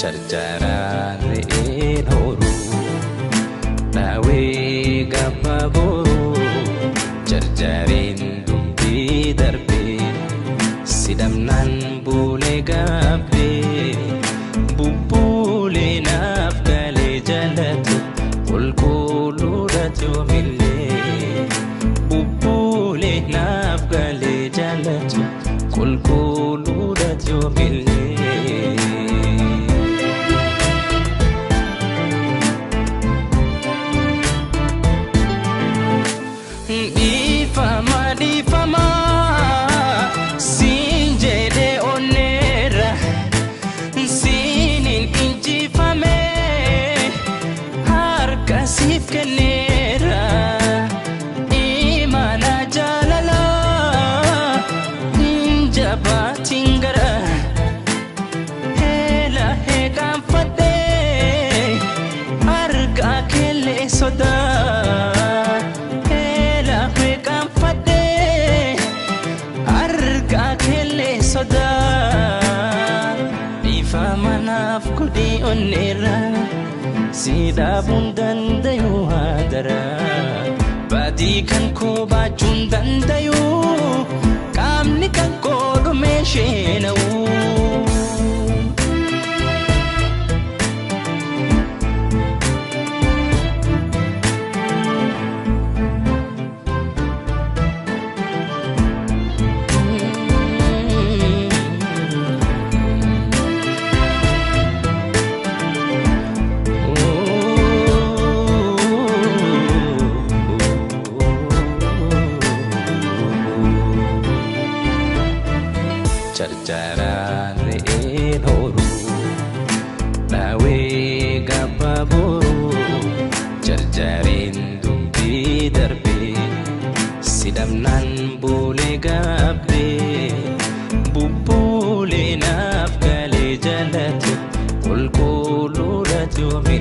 Carcaraan re'een horuu dhaawee gabba boruu carcareen dubbii darbee sidhamnaan buulee gaabbee bubbuulee naaf galee jalatu qulqulluudha yoomillee bubbuulee naaf galee jalatu qulqulluudha yoomillee. Dhiifama dhiifama siin jedhee onneerra siinin injifame harka siif kenneera imala jaalala jabaatiin gara heela heeqanfadhee argaa keellee sodaa. Dhiifama naaf godhii onneerra si dhaabuun dandayu haadara badii kan koo baachuun dandayu qaamni kan koo dhumee sheena'u. Carcaraan re'een horuu dhaawee gabba boruu carcareen dubbii darbee sidhamnaan buulee gaabbee bubbuulee naaf galee jalatu qulqulluudha yoomillee.